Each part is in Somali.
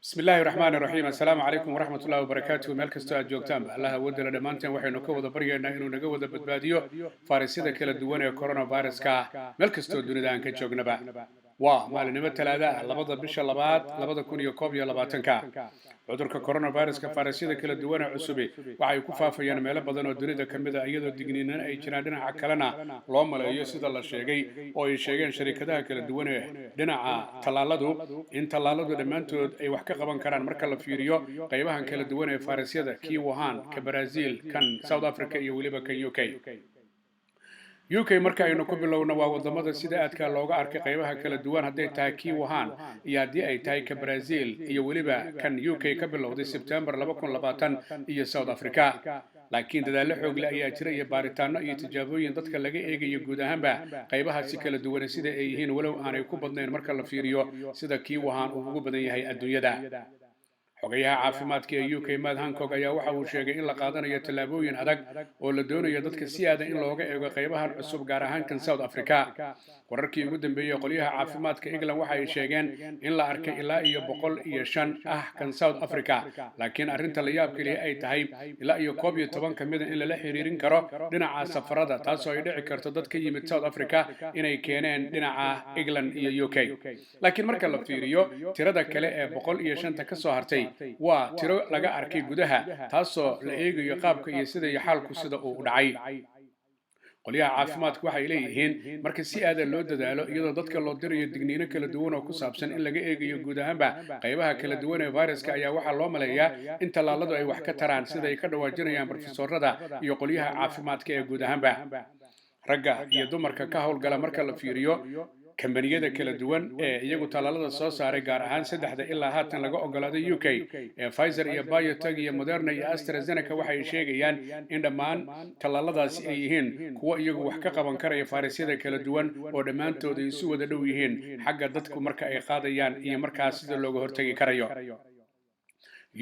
Bismi illaahi raxmaan raxiim. Assalaamu calaykum waraxmat ullahi wabarakaatuh. Meel kastoo aad joogtaanba, Allaha awoodala dhammaanteen waxaynu ka wada baryaynaa inuu naga wada badbaadiyo fayrasyada kala duwan ee coronaviruska, meel kastoo dunida aan ka joognaba. Waa maalinimo Talaada ah, 2-da bisha 2, 2021-ka. Cudurka coronaviruska fayrasyada kala duwan ee cusubi waxay ku faafayaan meelo badan oo dunida ka mid a, iyadoo digniinan ay jiraan. Dhinaca kalena loo maleeyo, sida la sheegay oo ay sheegeen sharikadaha kala duwan ee dhinaca tallaaladu, in tallaaladu dhammaantood ay wax ka qaban karaan marka la fiiriyo qaybahan kala duwan ee fayrasyada, kii Wuhan, ka Brazil, kan South Africa iyo weliba kan UK. UK marka aynu ku bilowno, waa wadamada sida aadka looga arkay qaybaha kala duwan, hadday tahay kii Wuhan iyo haddii ay tahay ka Brazil iyo weliba kan UK ka bilowday Sebtembar 2020 iyo South Africa. Laakiin dadaallo xoogle ayaa jira iyo baaritaano iyo tijaabooyin dadka laga eegayo guud ahaanba qaybahaasi kala duwan sida ay yihiin, walow aanay ku badnayn marka la fiiriyo sida kii Wuhan uu ugu badan yahay adduunyada. Xogayaha caafimaadka ee UK, Matt Hancock, ayaa waxa uu sheegay in la qaadanayo tallaabooyin adag oo la doonayo dadka si aadan in looga eego qaybahan cusub, gaar ahaan kan South Africa. Wararkii ugu dambeeyey, qolyaha caafimaadka England waxa ay sheegeen in la arkay ilaa iyo 105 ah kan South Africa, laakiin arrinta la yaab keliya ay tahay ilaa iyo 11 ka mida in lala xiriirin karo dhinaca safarada, taasoo ay dhici karto dad ka yimid South Africa inay keeneen dhinaca England iyo UK. Laakiin marka la fiiriyo tirada kale ee 105-ta ka soo hartay, waa tiro laga arkay gudaha, taasoo la eegayo qaabka iyo sida iyo xaalku sida uu u dhacay. Qolyaha caafimaadku waxay leeyihiin marka si aadan loo dadaalo, iyadoo dadka loo dirayo digniino kala duwan oo ku saabsan in laga eegayo guud ahaanba qaybaha kala duwan ee viruska, ayaa waxaa loo maleeyaa in tallaaladu ay wax ka taraan, sida ay ka dhawaajinayaan brofesorada iyo qolyaha caafimaadka ee guud ahaanba ragga iyo dumarka ka howlgala. Marka la fiiriyo kambaniyada kala duwan ee iyagu tallaalada soo saaray, gaar ahaan saddexda ilaa haatan laga ogolaaday UK ee Pfizer iyo BioNTech iyo Moderna iyo AstraZeneca, waxay sheegayaan in dhammaan tallaaladaasi ay yihiin kuwo iyagu wax ka qaban karaya fayrasyada kala duwan, oo dhammaantood ay isu wada dhow yihiin xagga dadku marka ay qaadayaan iyo markaas sida looga hortegi karayo.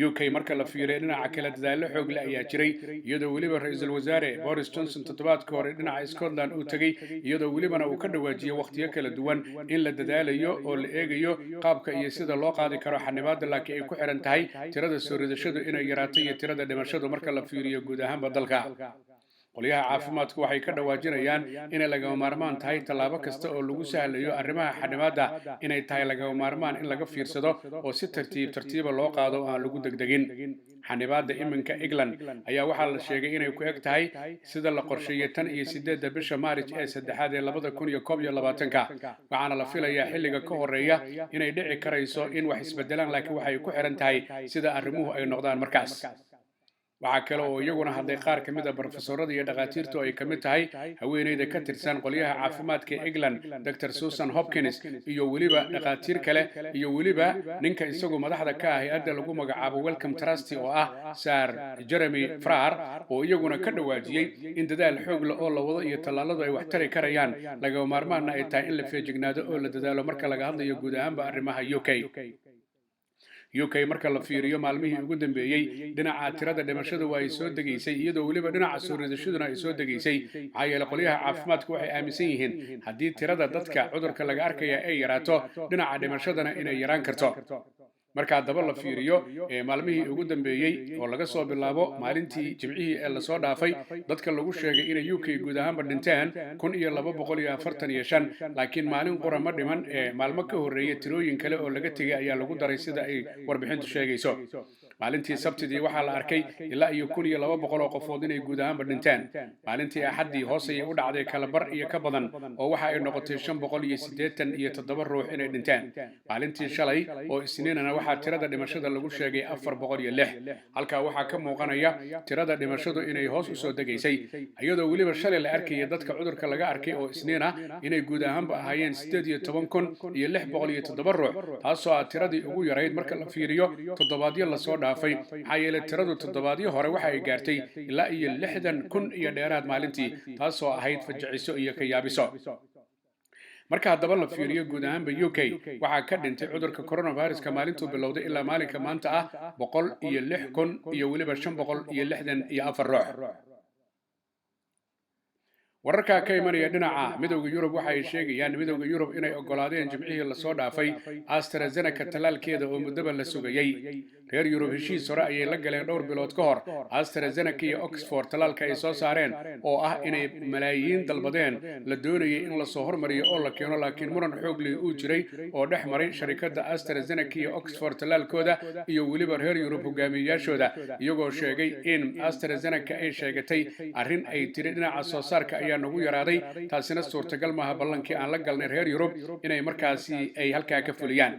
UK marka la fiiriyo, dhinaca kale dadaallo xoog leh ayaa jiray, iyadoo weliba Ra-iisul Wasaare Boris Johnson toddobaadka hore dhinaca Scotland uu tegey, iyadoo welibana uu ka dhawaajiyey wakhtiyo kala duwan in la dadaalayo oo la eegayo qaabka iyo sida loo qaadi karo xanibaadda, laakiin ay ku xiran tahay tirada soo ridashadu inay yaraato iyo tirada dhimashadu marka la fiiriyo guud ahaanba dalka. Qolyaha caafimaadku waxay ka dhawaajinayaan inay lagama maarmaan tahay tallaabo kasta oo lagu sahlayo arrimaha xanibaadda, inay tahay lagama maarmaan in laga fiirsado oo si tartiib tartiiba loo qaado oo aan lagu degdegin. Xanibaadda iminka England ayaa waxaa la sheegay inay ku eg tahay, sida la qorsheeyey, tan iyo 8-da bisha Maaric ee saddexaad ee 2021-ka, waxaana la filayaa xilliga ka horeeya inay dhici karayso in wax isbedelaan, laakiin waxay ku xiran tahay sida arrimuhu ay noqdaan markaas. Waxaa kale oo iyaguna hadlay qaar ka mid a brofesorada iyo dhakhaatiirtu, ay ka mid tahay haweeneyda ka tirsan qolyaha caafimaadka ee England, Dr Susan Hopkins, iyo weliba dhakhaatiir kale, iyo weliba ninka isagu madaxda ka ah hay-adda lagu magacaabo Wellcome Trust oo ah Sir Jeremy Farrar, oo iyaguna ka dhawaajiyey in dadaal xoog leh oo la wado iyo tallaaladu ay wax tari karayaan, lagama maarmaanna ay tahay in la feejignaado oo la dadaalo marka laga hadlayo guud ahaanba arrimaha UK. UK marka la fiiriyo, maalmihii ugu dambeeyey dhinaca tirada dhimashadu waa ay soo degaysay, iyadoo weliba dhinaca soo ridashaduna ay soo degaysay, maxaa yeelay qolyaha caafimaadku waxay aaminsan yihiin haddii tirada dadka cudurka laga arkaya ay yaraato, dhinaca dhimashadana inay yaraan karto. Marka haddaba la fiiriyo maalmihii ugu dambeeyey, oo laga soo bilaabo maalintii Jimcihii ee lasoo dhaafay, dadka lagu sheegay inay UK guud ahaanba dhinteen 1245, laakiin maalin qura ma dhiman ee maalmo ka horreeya tirooyin kale oo laga tegay ayaa lagu daray, sida ay warbixintu sheegayso. Maalintii Sabtidii waxaa la arkay ilaa iyo 1200 oo qofood inay guud ahaanba dhinteen. Maalintii Axaddii hoos ayay u dhacday kala bar iyo ka badan, oo waxa ay noqotay 587 ruux inay dhinteen. Maalintii shalay oo Isniinana waxaa tirada dhimashada lagu sheegay 406. Halkaa waxaa ka muuqanaya tirada dhimashadu inay hoos usoo degaysay, iyadoo weliba shalay la arkaya dadka cudurka laga arkay oo Isniin ah inay guud ahaanba ahaayeen 18,607 ruux, taasoo ah tiradii ugu yarayd marka la fiiriyo toddobaadyo lasoo dhaafay, maxaa yeelay tiradu toddobaadyo hore waxa ay gaartay ilaa iyo 60,000 iyo dheeraad maalintii, taasoo ahayd fajiciso iyo ka yaabiso. Marka haddaba la fiiriyo guud ahaanba UK, waxaa ka dhintay cudurka coronaviruska maalintuu bilowday ilaa maalinka maanta ah 106,564 ruux. Wararka ka imanaya dhinaca Midowda Yurub waxa ay sheegayaan Midowda Yurub inay ogolaadeen Jimcihii lasoo dhaafay AstraZeneca tallaalkeeda oo muddaba la sugayey. Reer Yurub heshiis hore ayay la galeen dhowr bilood ka hor AstraZeneca iyo Oxford tallaalka ay soo saareen, oo ah inay malaayiin dalbadeen, la doonayay in lasoo hormariyo oo la keeno, laakiin muran xoog leh uu jiray oo dhex maray sharikadda AstraZeneca iyo Oxford tallaalkooda iyo weliba reer Yurub hogaamiyeyaashooda, iyagoo sheegay in AstraZeneca ay sheegatay arrin ay tiri dhinaca soo saarka ayaa nagu yaraaday, taasina suurtagal maaha ballankii aan la galnay reer Yurub inay markaasi ay halkaa ka fuliyaan.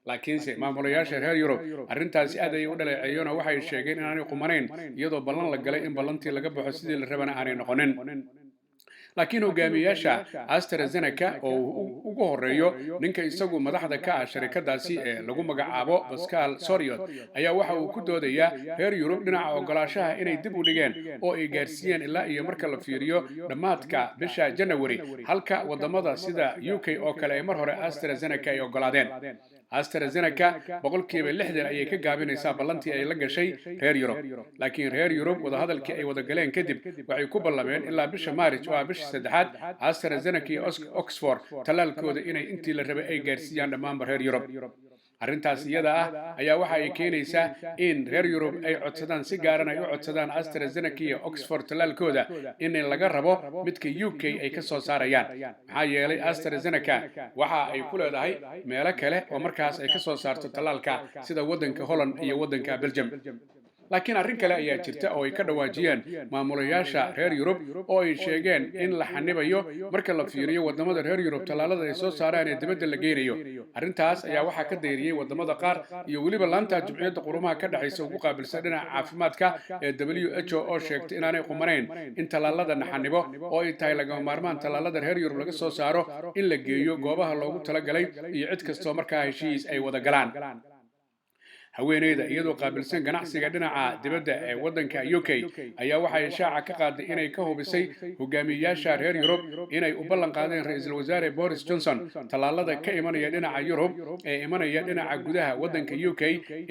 Laakiinse maamulayaasha reer Yurub arrintaasi aad ayay u dhaleeceeyeen oo waxay sheegeen inaanay qumanayn, iyadoo ballan la galay in ballantii laga baxo, sidii la rabana aanay noqonin. Laakiin hogaamiyaasha AstraZeneca, oo ugu horeeyo ninka isagu madaxda ka ah sharikadaasi ee lagu magacaabo Pascal Soriot, ayaa waxa uu ku doodayaa reer Yurub dhinaca ogolaashaha inay dib u dhigeen oo ay gaarsiiyeen ilaa iyo marka la fiiriyo dhammaadka bisha Janawari, halka wadamada sida UK oo kale ay mar hore AstraZeneca ay ogolaadeen. AstraZeneca 60% ayay ka gaabinaysaa ballantii ay la gashay reer Yurub, laakiin reer Yurub wadahadalkii ay wada galeen kadib waxay ku ballameen ilaa bisha Maarij, oo ah bisha saddexaad, AstraZeneca iyo Oxford tallaalkooda inay intii la rabay ay gaarsiiyaan dhammaanba reer Yurub. Arrintaas iyada ah ayaa waxa ay keenaysaa in reer Yurub ay codsadaan, si gaaran ay u codsadaan AstraZeneca iyo Oxford tallaalkooda in laga rabo midka UK ay ka soo saarayaan, maxaa yeelay AstraZeneca waxa ay ku leedahay meelo kale oo markaas ay ka soo saarto tallaalka, sida waddanka Holland iyo waddanka Belgium. Laakiin arrin kale ayaa jirta oo ay ka dhawaajiyeen maamulayaasha reer Yurub, oo ay sheegeen in la xanibayo marka la fiiriyo wadamada reer Yurub tallaalada ay soo saaraan ee dibadda la geynayo. Arrintaas ayaa waxaa ka dayriyey wadamada qaar iyo weliba laanta Jumciyadda Qurumaha ka dhexaysa ugu qaabilsan dhinaca caafimaadka ee WHO, oo sheegtay inaanay qumanayn in tallaalada la xanibo, oo ay tahay lagama maarmaan tallaalada reer Yurub laga soo saaro in la geeyo goobaha loogu talagalay iyo cid kastoo markaa heshiis ay wada galaan. Haweeneyda iyadoo qaabilsan ganacsiga dhinaca dibadda ee waddanka UK ayaa waxay shaaca ka qaaday inay ka hubisay hogaamiyeyaasha reer Yurub inay u ballan qaadeen ra-iisul wasaare Boris Johnson tallaalada ka imanaya dhinaca Yurub ee imanaya dhinaca gudaha waddanka UK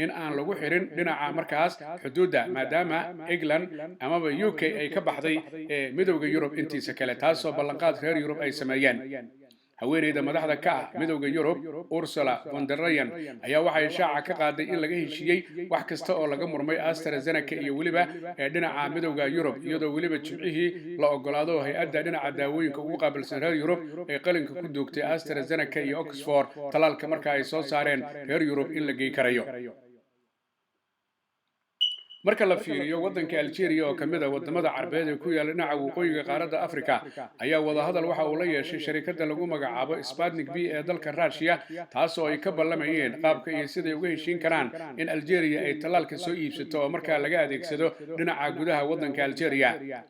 in aan lagu xirin dhinaca markaas xuduudda, maadaama England amaba UK ay ka baxday ee Midowda Yurub intiisa kale, taasoo ballanqaad reer Yurub ay sameeyeen. Haweeneyda madaxda ka ah Midowda Yurub, Ursula von der Leyen, ayaa waxay shaaca ka qaaday in laga heshiiyey wax kasta oo laga murmay AstraZeneca iyo weliba ee dhinaca Midowda Yurub, iyadoo weliba Jimcihii la ogolaado hay-adda dhinaca daawooyinka ugu qaabilsan reer Yurub ay qalinka ku duugtay AstraZeneca iyo Oxford talaalka marka ay soo saareen reer Yurub in la gey karayo. Marka la fiiriyo waddanka Algeria, oo ka mid ah wadamada Carbeed ee ku yaalla dhinaca waqooyiga qaaradda Africa, ayaa wadahadal waxa uu la yeeshay sharikadda lagu magacaabo Sputnik V ee dalka Russia, taasoo ay ka ballamayeen qaabka iyo siday uga heshiin karaan in Algeria ay tallaalka soo iibsato oo markaa laga adeegsado dhinaca gudaha waddanka Algeria.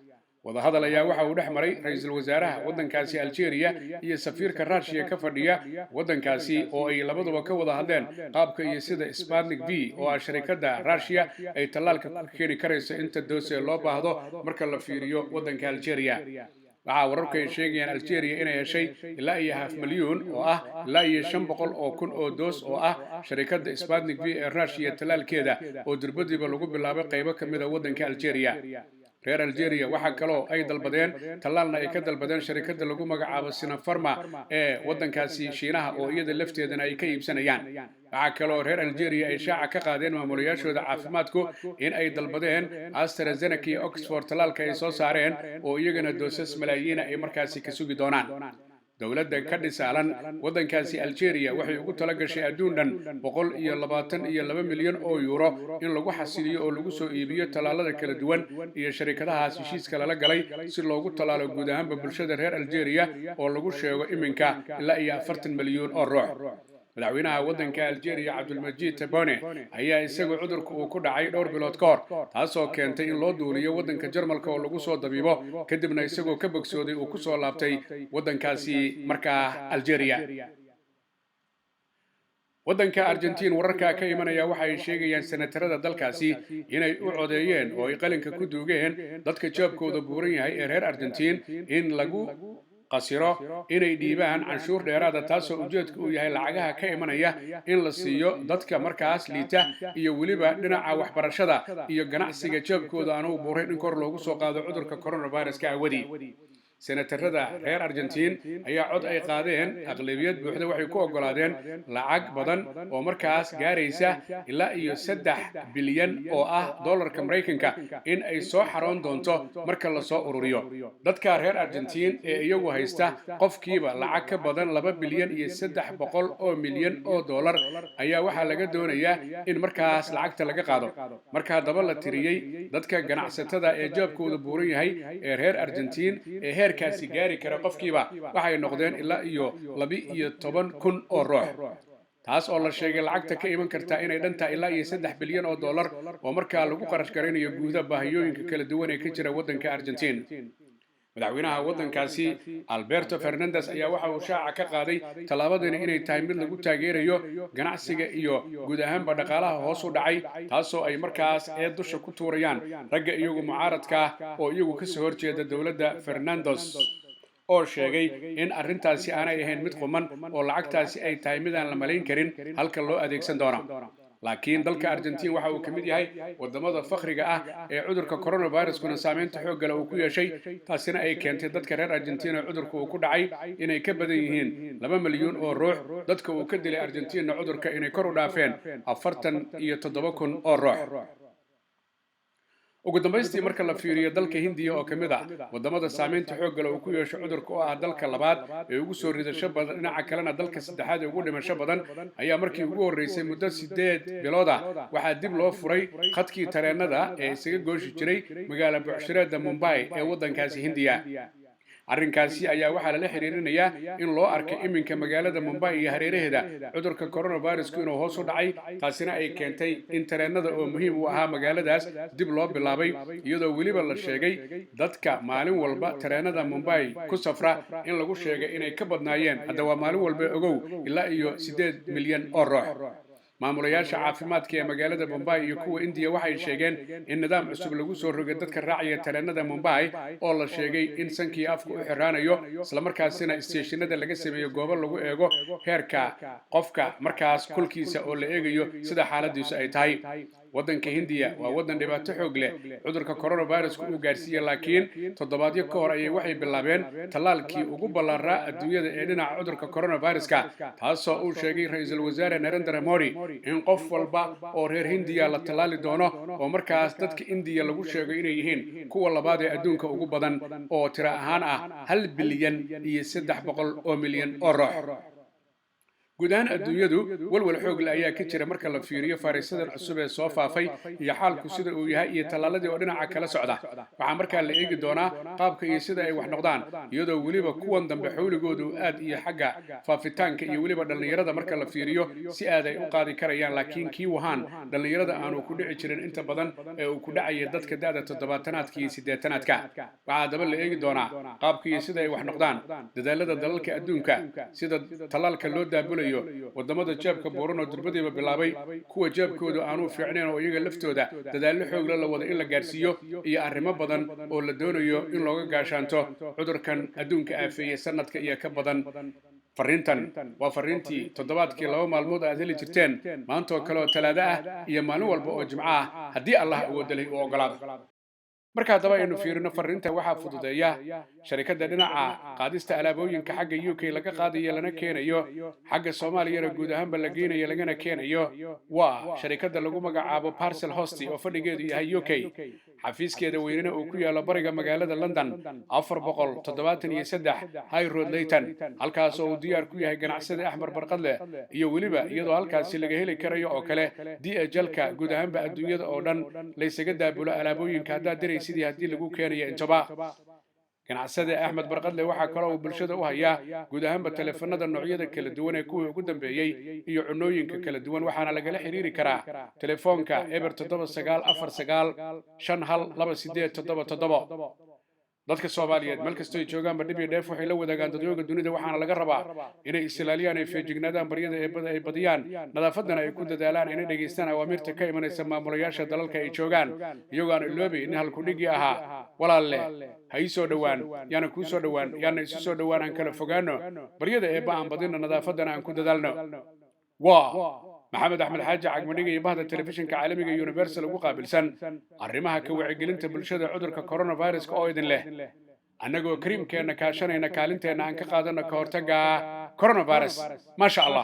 Wadahadal ayaa waxa uu dhex maray ra-iisul wasaaraha waddankaasi Algeria iyo safiirka Russia ka fadhiya waddankaasi, oo ay labaduba ka wada hadleen qaabka iyo sida Sputnik V, oo ah sharikadda Russia, ay tallaalka ku keeni karayso inta doose loo baahdo marka la fiiriyo waddanka Algeria. Waxaa wararku ay sheegayaan Algeria inay heshay ilaa iyo half milyuun, oo ah ilaa iyo 500,000 oo doos, oo ah sharikadda Sputnik V ee Russia tallaalkeeda, oo durbadiiba lagu bilaabay qaybo ka mid ah waddanka Algeria. Reer Algeria waxaa kaloo ay dalbadeen tallaalna ay ka dalbadeen sharikadda lagu magacaabo Sinopharm ee waddankaasi Shiinaha, oo iyada lafteedana ay ka iibsanayaan. Waxaa kaloo reer Algeria ay shaaca ka qaadeen maamulayaashooda caafimaadku in ay dalbadeen AstraZeneca iyo Oxford tallaalka ay soo saareen, oo iyagana doosas malaayiina ay markaasi ka sugi doonaan. Dowladda ka dhisaalan waddankaasi Algeria waxay ugu tala gashay adduun dhan 122 milyan oo euro in lagu xasiliyo oo lagu soo iibiyo tallaalada kala duwan iyo sharikadahaas heshiiska lala galay, si loogu tallaalo guud ahaanba bulshada reer Algeria, oo lagu sheego iminka ilaa iyo 40 milyuun oo ruux. Madaxweynaha waddanka Algeria, Cabdulmajiid Tebboune, ayaa isagu cudurka uu ku dhacay dhowr bilood ka hor, taasoo keentay in loo duuliyo waddanka Jarmalka oo lagu soo dabiibo, kadibna isagoo ka bogsooday uu kusoo laabtay waddankaasi markaa Algeria. Waddanka Argentiin wararka ka imanaya waxa ay sheegayaan senatarada dalkaasi inay u codeeyeen oo ay qalinka ku duugeen dadka jeebkooda buuran yahay ee reer Argentiin in lagu qasiro inay dhiibaan canshuur dheeraada, taasoo ujeedka uu yahay lacagaha ka imanaya in la siiyo dadka markaas liita iyo weliba dhinaca waxbarashada iyo ganacsiga jeebkooda aanu buurayn in kor loogu soo qaado cudurka coronaviruska awadii. Senatarada reer Argentiin ayaa cod ay qaadeen aqlabiyad buuxda waxay ku oggolaadeen lacag badan oo markaas gaaraysa ilaa iyo 3 bilyan oo ah dollarka Maraykanka in ay soo xaroon doonto marka lasoo ururiyo. Dadka reer Argentiin ee iyagu haysta qofkiiba lacag ka badan 2 bilyan iyo 300 milyan oo dollar ayaa waxaa laga doonayaa in markaas lacagta laga qaado. Marka haddaba la tiriyey dadka ganacsatada ee jeebkooda buuran yahay ee reer Argentiin ee heerkaasi gaari kara qofkiiba, waxay noqdeen ilaa iyo 12,000 oo ruux, taas oo la sheegay lacagta ka iman kartaa inay dhantahay ilaa iyo 3 bilyan oo dollar oo markaa lagu qarash garaynayo guuda baahiyooyinka kala duwan ee ka jira waddanka Argentiin. Madaxweynaha waddankaasi Alberto Fernandez ayaa waxa uu shaaca ka qaaday tallaabadani inay tahay mid lagu taageerayo ganacsiga iyo guud ahaanba dhaqaalaha hoos u dhacay, taasoo ay markaas ee dusha ku tuurayaan ragga iyagu mucaaradka ah oo iyagu kasoo horjeeda dowladda Fernandes, oo sheegay in arrintaasi aanay ahayn mid quman oo lacagtaasi ay tahay mid aan la malayn karin halka loo adeegsan doono. Laakiin dalka Argentiin waxa uu ka mid yahay wadamada fakhriga ah ee cudurka coronaviruskuna saameynta xooggale uu ku yeeshay, taasina ay keentay dadka reer Argentiin ee cudurka uu ku dhacay inay ka badan yihiin 2 milyuun oo ruux, dadka uu ka dilay Argentiinna cudurka inay kor u dhaafeen 47,000 oo ruux. Ugu dambaystii, marka la fiiriyo dalka Hindiya oo ka mid ah wadamada saameynta xooggale uu ku yeesho cudurka, oo ah dalka labaad ee ugu soo ridasho badan, dhinaca kalena dalka saddexaad ee ugu dhimasho badan, ayaa markii ugu horreysay muddo 8 bilood ah waxaa dib loo furay khadkii tareenada ee isaga gooshi jiray magaala buucshireedda Mumbai ee waddankaasi Hindiya. Arrinkaasi ayaa waxaa lala xiriirinayaa in loo arkay iminka magaalada Mumbai iyo hareeraheeda cudurka coronavirusku inuu hoos u dhacay, taasina ay keentay in tareenada oo muhiim u ahaa magaaladaas dib loo bilaabay, iyadoo weliba la sheegay dadka maalin walba tareenada Mumbai ku safra in lagu sheegay inay ka badnaayeen, hadda waa maalin walba ogow, ilaa iyo 8 milyan oo ruux. Maamulayaasha caafimaadka ee magaalada Mumbai iyo kuwa Indiya waxay sheegeen in nidaam cusub lagu soo rogay dadka raacaya tareenada Mumbai, oo la sheegay in sankii afka u xiraanayo, islamarkaasina isteeshinada laga sameeyo goobo lagu eego heerka qofka markaas kulkiisa oo la eegayo sida xaaladiisu ay tahay. Waddanka Hindiya waa waddan dhibaato xoog leh cudurka coronavirusku uu gaarsiiye, laakiin toddobaadyo ka hor ayay waxay bilaabeen tallaalkii ugu ballaaraa adduunyada ee dhinaca cudurka coronaviruska, taasoo uu sheegay Ra-iisul Wasaare Narendra Modi in qof walba oo reer Hindiya la tallaali doono, oo markaas dadka Indiya lagu sheego inay yihiin kuwa labaad ee adduunka ugu badan oo tiro ahaan ah 1 bilyan iyo 300 milyan oo ruux. Guud ahaan adduunyadu walwal xoogle ayaa ka jira marka la fiiriyo fayrasadan cusub ee soo faafay iyo xaalku sida uu yahay iyo tallaaladii oo dhinaca kala socda. Waxaa markaa la eegi doonaa qaabka iyo sida ay wax noqdaan, iyadoo weliba kuwan dambe xawligoodu aad iyo xagga faafitaanka iyo weliba dhallinyarada marka la fiiriyo si aad ay u qaadi karayaan, laakiin kii Wuhan dhallinyarada aanu ku dhici jirin inta badan ee uu ku dhacaya dadka da'da toddobaatanaadka iyo siddeetanaadka. Waxaa haddaba la eegi doonaa qaabka iyo sida ay wax noqdaan, dadaalada dalalka adduunka, sida tallaalka loo daabulayo, wadamada jeebka buuran oo durbadiiba bilaabay, kuwa jeebkoodu aanuu fiicnayn oo iyaga laftooda dadaallo xoogla la wada in la gaarsiiyo, iyo arrimo badan oo la doonayo in looga gaashaanto cudurkan adduunka aafeeyey sanadka iyo ka badan. Fariintan waa fariintii toddobaadkii 2 maalmood aad heli jirteen, maanta oo kale oo Talaado ah iyo maalin walba oo Jimco ah, haddii Allah awoodalay uu ogolaado. Marka haddaba aynu fiirino fariinta, waxaa fududeeya sharikadda dhinaca qaadista alaabooyinka xagga UK laga qaadayo lana keenayo, xagga Soomaaliyana guud ahaanba la geynayo lagana keenayo. Waa sharikadda lagu magacaabo Parcel Hosti oo fadhigeedu yahay UK, xafiiskeeda weynena uu ku yaalo bariga magaalada London, 473 High Road, Leyton, halkaas oo uu diyaar ku yahay ganacsada Axmed Barqadleh, iyo weliba iyadoo halkaasi laga heli karayo oo kale DHL-ka guud ahaanba adduunyada oo dhan laysaga daabulo alaabooyinka haddaad diraysidii haddii lagu keenayo intaba. Ganacsade Axmed Barqadle waxaa kaloo uu bulshada u hayaa guud ahaanba taleefanada noocyada kala duwan ee kuwii ugu dambeeyey iyo cunooyinka kala duwan, waxaana lagala xiriiri karaa telefoonka 079495 12 877. Dadka Soomaaliyeed meel kastoo ay joogaanba dhib iyo dheef waxay la wadaagaan dadyooga dunida, waxaana laga rabaa inay is-ilaaliyaan, ay feejignaadaan, baryada eebada ay badiyaan, nadaafadana ay ku dadaalaan, ayna dhegaystaan awaamiirta ka imanaysa maamulayaasha dalalka ay joogaan, iyagoo aan iloobayn in halkudhigii ahaa "Walaalle ha ii soo dhowaan, yaana kuu soo dhowaan, yaana isu soo dhowaan, aan kala fogaano, baryada eebba aan badino, nadaafadana aan ku dadaalno." Waa Maxamed Axmed Xaaji Cagmadhiga iyo bahda telefishinka caalamiga Universal ugu qaabilsan arrimaha ka wacyigelinta bulshada cudurka coronaviruska oo idin leh Annagoo Kariimkeenna kaashanayna, kaalinteenna aan ka qaadanno ka hortagga coronavirus. Maasha Allah.